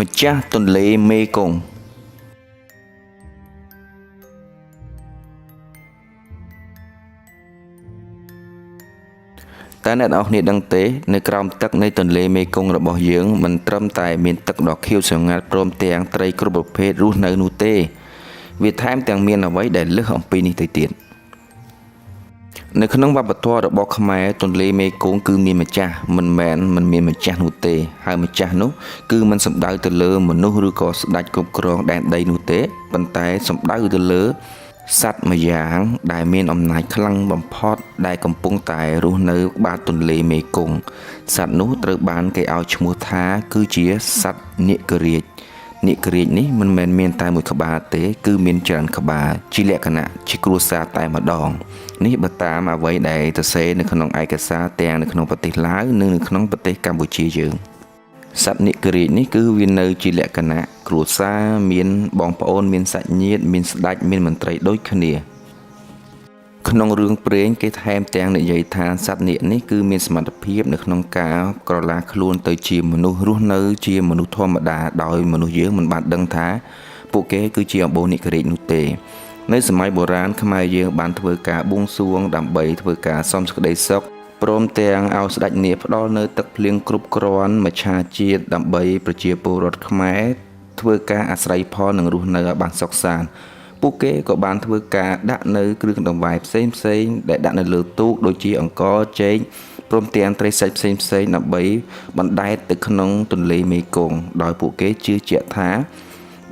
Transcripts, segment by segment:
ម្ចាស់ទន្លេមេគង្គតើអ្នកទាំងអស់គ្នាដឹងទេនៅក្រោមទឹកនៃទន្លេមេគង្គរបស់យើងមិនត្រឹមតែមានទឹកដ៏ខៀវស្រងាត់ព្រមទាំងត្រីគ្រប់ប្រភេទរស់នៅនោះទេវាថែមទាំងមានអ្វីដែលលើសអំពីនេះទៅទៀតនៅក្នុងវប្បធម៌របស់ខ្មែរទន្លេមេគង្គគឺមានម្ចាស់មិនមែនមិនមានម្ចាស់នោះទេហើយម្ចាស់នោះគឺមិនសំដៅទៅលើមនុស្សឬក៏ស្ដេចគ្រប់គ្រងដែនដីនោះទេប៉ុន្តែសំដៅទៅលើសត្វម្យ៉ាងដែលមានអំណាចខ្លាំងបំផុតដែលកំពុងតែរស់នៅបាតទន្លេមេគង្គសត្វនោះត្រូវបានគេឲ្យឈ្មោះថាគឺជាសត្វនាគរាជនាគរាជនេះមិនមែនមានតែមួយក្បាលទេគឺមានច្រើនក្បាលជាលក្ខណៈជាគ្រួសារតែម្ដងនេះបើតាមអ្វីដែលសរសេរនៅក្នុងឯកសារទាំងនៅក្នុងប្រទេសឡាវនិងនៅក្នុងប្រទេសកម្ពុជាយើងសត្វនាគរាជនេះគឺវានៅជាលក្ខណៈគ្រួសារមានបងប្អូនមានសាច់ញាតិមានស្ដេចមានមន្ត្រីដូចគ្នាក្នុងរឿងព្រេងគេថែមទាំងនិយាយថាសត្វនាគនេះគឺមានសមត្ថភាពនៅក្នុងការក្រឡាខ្លួនទៅជាមនុស្សរស់នៅជាមនុស្សធម្មតាដោយមនុស្សយើងមិនបានដឹងថាពួកគេគឺជាអំបូរនាគរាជនោះទេនៅសម័យបុរាណខ្មែរយើងបានធ្វើការបួងសួងដើម្បីធ្វើការសុំសេចក្តីសុខព្រមទាំងឲ្យស្ដេចនាគផ្ដល់នៅទឹកភ្លៀងគ្រប់គ្រាន់មច្ឆាជាតិដើម្បីប្រជាពលរដ្ឋខ្មែរធ្វើការអាស្រ័យផលនិងរស់នៅឲ្យបានសុខសាន្តពួកគេក៏បានធ្វើការដាក់នៅគ្រឿងដង្វាយផ្សេងផ្សេងដែលដាក់នៅលើទូកដូចជាអង្ករចេកព្រមទាំងត្រីសាច់ផ្សេងផ្សេងដើម្បីបណ្ដែតទៅក្នុងទន្លេមេគង្គដោយពួកគេជឿជាក់ថា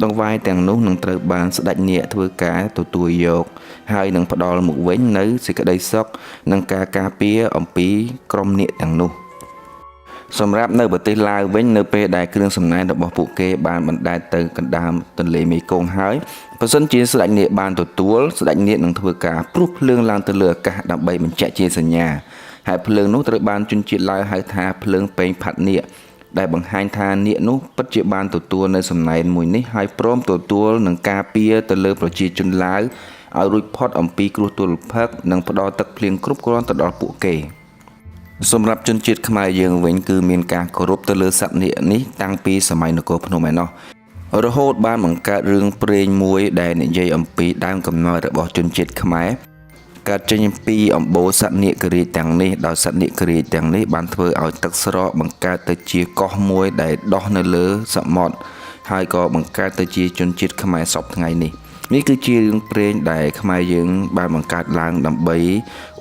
ដង្វាយទាំងនោះនឹងត្រូវបានស្ដេចនាគធ្វើការទទួលយកហើយនឹងផ្ដល់មកវិញនៅសេចក្តីសុខនិងការការពារអំពីក្រុមនាគទាំងនោះសម្រាប់នៅប្រទេសឡាវវិញនៅពេលដែលគ្រឿងសំណែនរបស់ពួកគេបានបណ្ដែតទៅកណ្ដាលទន្លេមេគង្គហើយប្រសិនជាស្ដេចនាគបានទទួលស្ដេចនាគនឹងធ្វើការព្រុសភ្លើងឡើងទៅលើអាកាសដើម្បីបញ្ជាក់ជាសញ្ញាហើយភ្លើងនោះត្រូវបានជនជាតិឡាវហៅថាភ្លើងពេងផាត់នាគដែលបង្ហាញថានាគនោះពិតជាបានទទួលនៅសំណែនមួយនេះហើយព្រមទទួលនឹងការពារទៅលើប្រជាជនឡាវឲ្យរួចផុតអំពីគ្រោះទុរភិក្សនិងផ្ដល់ទឹកភ្លៀងគ្រប់គ្រាន់ទៅដល់ពួកគេសម្រាប់ជនជាតិខ្មែរយើងវិញគឺមានការគោរពទៅលើសត្វនាគនេះតាំងពីសម័យនគរភ្នំឯណោះរហូតបានបង្កើតរឿងព្រេងមួយដែលនិយាយអំពីដើមកំណើតរបស់ជនជាតិខ្មែរកើតចេញពីអំបូរសត្វនាគរាជទាំងនេះដោយសត្វនាគរាជទាំងនេះបានធ្វើឲ្យទឹកស្រកបង្កើតទៅជាកោះមួយដែលដោះនៅលើសមុទ្រហើយក៏បង្កើតទៅជាជនជាតិខ្មែរសព្វថ្ងៃនេះនេះគឺជារឿងព្រេងដែលខ្មែរយើងបានបង្កើតឡើងដើម្បី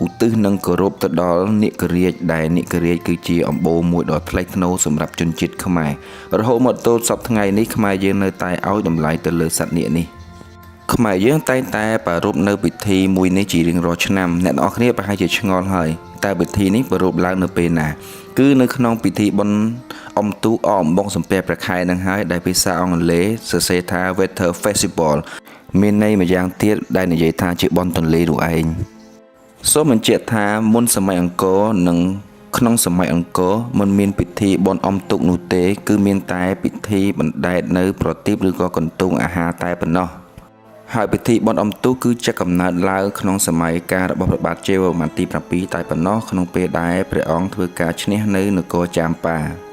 ឧទ្ទិសនិងគោរពទៅដល់នាគរាជដែលនាគរាជគឺជាអំបូរមួយដ៏ថ្លៃថ្នូរសម្រាប់ជនជាតិខ្មែររហូតមកទល់សព្វថ្ងៃនេះខ្មែរយើងនៅតែឲ្យតម្លៃទៅលើសត្វនាគនេះខ្មែរយើងតែងតែប្រារព្ធនៅពិធីមួយនេះជារៀងរាល់ឆ្នាំអ្នកទាំងអស់គ្នាប្រហែលជាឆ្ងល់ហើយតើពិធីនេះប្រារព្ធឡើងនៅពេលណាគឺនៅក្នុងពិធីបុណ្យអុំទូកអអំបងសំពះព្រះខែនឹងហើយដែលភាសាអង់គ្លេសសរសេរថា Water Festival មានន័យម្យ៉ាងទៀតដែលនិយាយថាជាបុណ្យទន្លេនោះឯងសូមបញ្ជាក់ថាមុនសម័យអង្គរនិងក្នុងសម័យអង្គរមិនមានពិធីបុណ្យអុំទូកនោះទេគឺមានតែពិធីបណ្ដែតនៅប្រទីបឬក៏កន្ទង់អាហារតែប៉ុណ្ណោះហើយពិធីបុណ្យអុំទូកគឺជាកំណើតឡើងក្នុងសម័យកាលរបស់ព្រះបាទជ័យវរ្ម័នទី7តែប៉ុណ្ណោះក្នុងពេលដែលព្រះអង្គធ្វើការឈ្នះនៅនគរចាមប៉ា